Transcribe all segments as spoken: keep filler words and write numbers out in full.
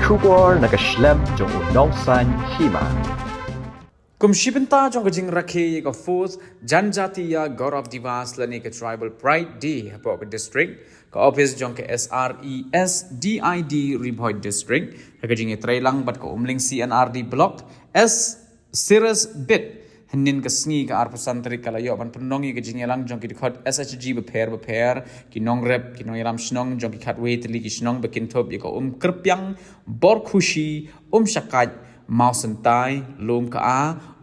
Khubor na ka shlem jong u nongsan hima. Kum shi bynta jong ka jingrakhe ïa ka fourth Janjatiya Gaurav Diwas lane ka Tribal Pride Day hapoh ka district, ka office jong ka S R E S D I D Ri Bhoi District, ha ka jingïatreilang bad ka Umling C and R D Block, S Sirus Bit. Hynnin ka sngi ka arphew san tarik ka la ïoh ban pynlong ïa ka jingïalang jong ki dkhot S H G bapher bapher, ki nongrep, ki nongïalam shnong jong ki khatwei tylli ki shnong ba kynthup ïa ka Umkyrpiang, Borkhushi, Umshakait, Mawsyntai, Lumka,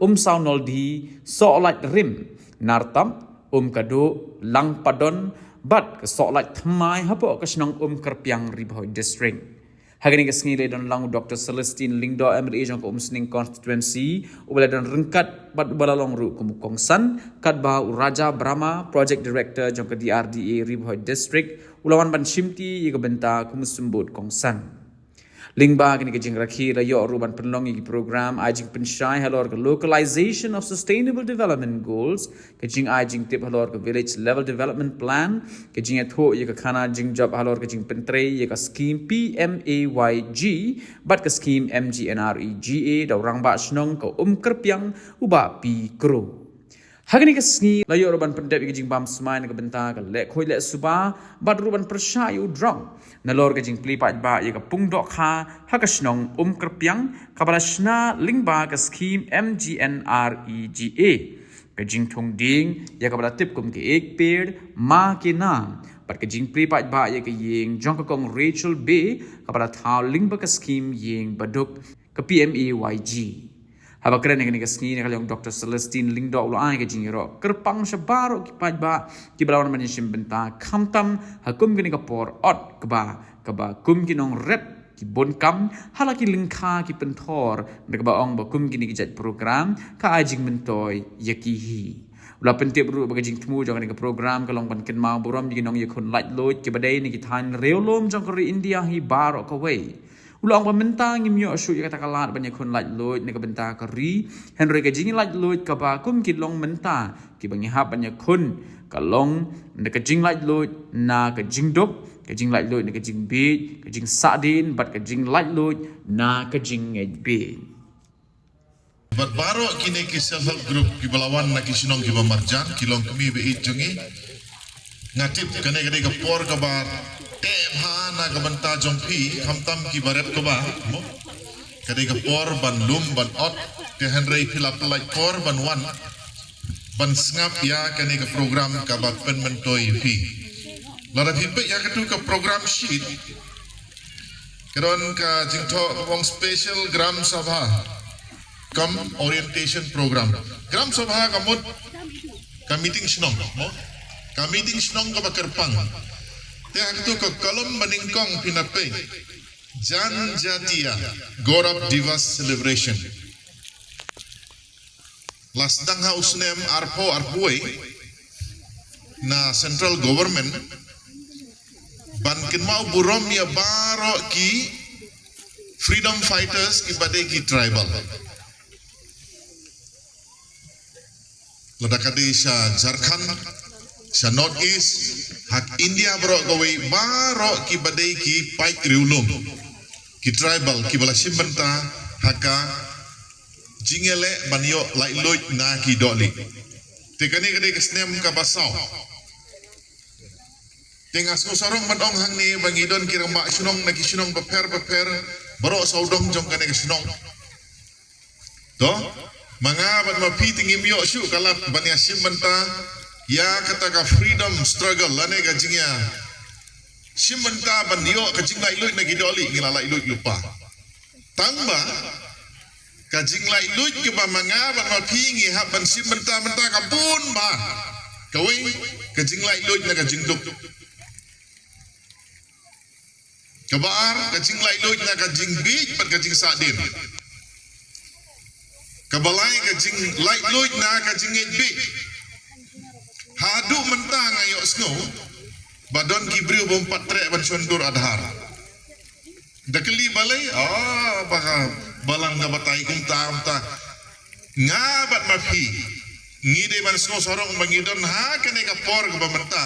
Umsawnoldi, Sohlait Rim, Nartap, Umkadu, Langpadon, bad ka Sohlait Thymmai hapoh ka shnong Umkyrpiang Ri Bhoi District. Ha kane ka sngi la don lang u Doctor Celestine Lyngdoh, M L A jong ka Umsning Constituency, uba la don ryngkat bad uba la long ruh kum u kongsan, katba u Raja Brahma, Project Director jong ka D R D A Ri Bhoi District, u la wan ban shimti ïa ka bynta kum u symbud kongsan. Lyngba kane ka jingrakhe la ïoh ruh ban pynlong ïa ki program ai jingpynshai halor ka Localization of Sustainable Development Goals, ka jingai jingtip halor ka Village Level Development Plan, ka jingïathuh ïa ka khana jingjop halor ka jingpyntrei ïa ka skim P M A Y G bad ka skim M G N R E G A da u Rangbah Shnong ka Umkyrpiang, u Bah P Kro. Ha kane ka sngi la ïoh ruh ban pyndep ïa ka jingbam smai na ka bynta ka leh khuid leh suba bad ruh ban pyrshah ïa u drong nalor ka jingplie paidbah ïa ka pung dohkha ha ka shnong Umkyrpiang, kaba la shna lyngba ka skim M G N R E G A. Ka jingthung dieng ïa kaba la tip kum ka Ek Ped Maa Ke Naam bad ka jingplie paidbah ïa ka ïing jong ka Kong Rachel Bey, kaba la thaw lyngba ka skim Ïing Baduk, ka P M A Y G. Haba kren ha kane ka sngi, na ka liang u Doctor Celestine Lyngdoh u la ai ka jingïaroh kyrpang sha baroh ki paidbah kiba la wan ban ïashim bynta, khamtam ha kum kane ka por ot kaba, kaba kum ki nongrep, ki bun kam ha la ki lyngkha ki pynthor, na kaba ong ba kum kine ki jait program ka ai jingmyntoi ïa ki hi. U la pyntip ruh ba ka jingthmu jong kane ka program ka long ban kynmaw burom ïa ki nongïakhun laitluid kiba dei na ki thaiñ riewlum jong ka ri India hi baroh kawei. U la ong ba mynta ngim ïoh shuh ïa kata ka lad ban ïakhun laitluid na ka bynta ka ri, hynrei ka jinglaitluid kaba kum ki long mynta kiba ngi hap ban ïakhun ka long na ka jinglaitluid na ka jingduk, ka jinglaitluid na ka jingbieit, ka jingsahdien bad ka jinglaitluid na ka jingngeit bieit. Bad baroh kine ki self help group kiba la wan na ki shnong kiba marjan, ki longkmie ba ïeit jong ngi. Nga tip kane ka dei ka por kaba teh bha na ka bynta jong phi, khamtam kiba rep kaba, mo. Ka dei ka por ban lum ban ot, te hynrei phi la pynlait por ban wan ban sngap ïa kane ka program kaba pynmyntoi ïa phi. Lada phi peit ïa katu ka program sheet, ka don ka jingthoh ka ong Special Gram Sabha cum Orientation Program. Gram Sabha ka mut ka meeting shnong, mo? Ka meeting shnong kaba kyrpang. Te ha katu ka column ba nyngkong phin ïa peit, Janjatiya Gaurav Diwas Celebration. La sdang ha u snem arphew arphew wei na central government ban kynmaw burom ïa baroh ki freedom fighters kiba dei ki tribal. Lada ka dei sha Jharkhand, sha North East, ha India baroh kawei, baroh kiba dei ki paid riewlum, ki tribal kiba la shim bynta ha ka jingïaleh ban ïoh laitluid na ki dohlieh. Te kane ka dei ka snem kaba saw. Te nga sngewsarong ban ong hangne ba ngi don ki rangbah shnong na ki shnong bapher bapher, baroh sawdong jong kane ka shnong. To, ma nga bad ma phi te ngim ïoh shuh ka lad ban ïashim bynta ïa kata ka freedom struggle lane ka jingïa shim bynta ban ïoh ka jinglaitluid na ki dohlieh, ngi la laitluid lypa. Tangba ka jinglaitluid kaba ma nga bad ma phi ngi hap ban shim bynta, bynta ka bun bha. Kawei, ka jinglaitluid na ka jingduk. Kaba ar, ka jinglaitluid na ka jingbieit bad ka jingsahdien. Kaba lai, ka jinglaitluid na ka jingngeit bieit. Haduh mynta nga ïohsngew ba don ki briew bym pat treh ban shon dur Aadhaar. Da kylli balei, ah, ba ka balang ka batai kumta kumta. Nga bad ma phi ngi dei ban sngewsarong ba ngi don ha kane ka por kaba mynta,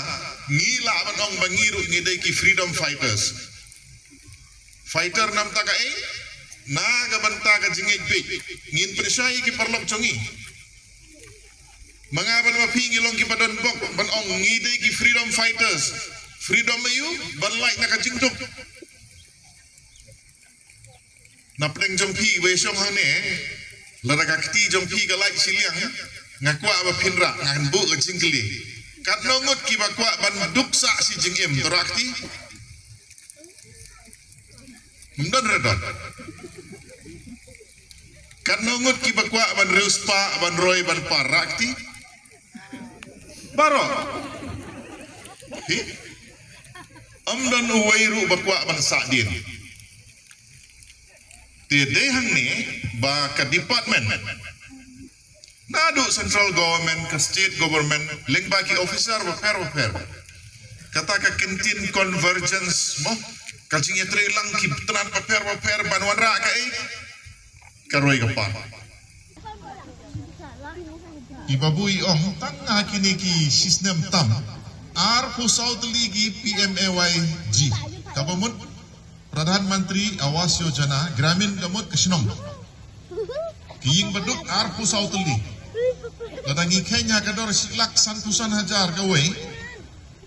ngi lah ban ong ba ngi ruh ngi dei ki freedom fighters. Fighter namta kaei? Na ka bynta ka jingngeit beit. Ngin pynshai ïa ki paralok jong ngi. Ma nga bad ma phi ngi long kiba don bok ban ong ngi dei ki freedom fighters. Freedom aïu? Ban lait na ka jingduk. Na pdeng jong phi ba ïashong hangne, lada ka kti jong phi ka lait shiliang, nga kwah ba phin rah, ngan buh ka jingkylli. Katno ngut kiba kwah ban duk sah shi jingim, to rah kti? Ym don re don. Katno ngut kiba kwah ban riewspah, ban roi, ban par, rah kti? Baroh. Hi? Ym don uwei ruh ba kwah ban sahdien. Te dei hangne ba ka department, naduh central government, ka state government, lyngba ki officer bapher bapher, kata ka ktien convergence mo, ka jingïatrei lang ki tnat bapher bapher ban wanrah kaei? Ka roi ka par. I Babu i ong tang ha kine ki shisnem tam, arphew saw tylli ki P M A Y G, kaba mut Pradhan Mantri Awas Yojana Gramin, ka mut ka shnong. Ki ïing baduk arphew saw tylli. Lada ngi kheiñ ha ka dor shi lak sanphew san hajar kawei,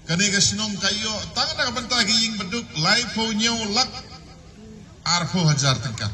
kane ka shnong ka ïoh tang na ka bynta ki ïing baduk laiphew hynñiew lak arphew hajar tyngka.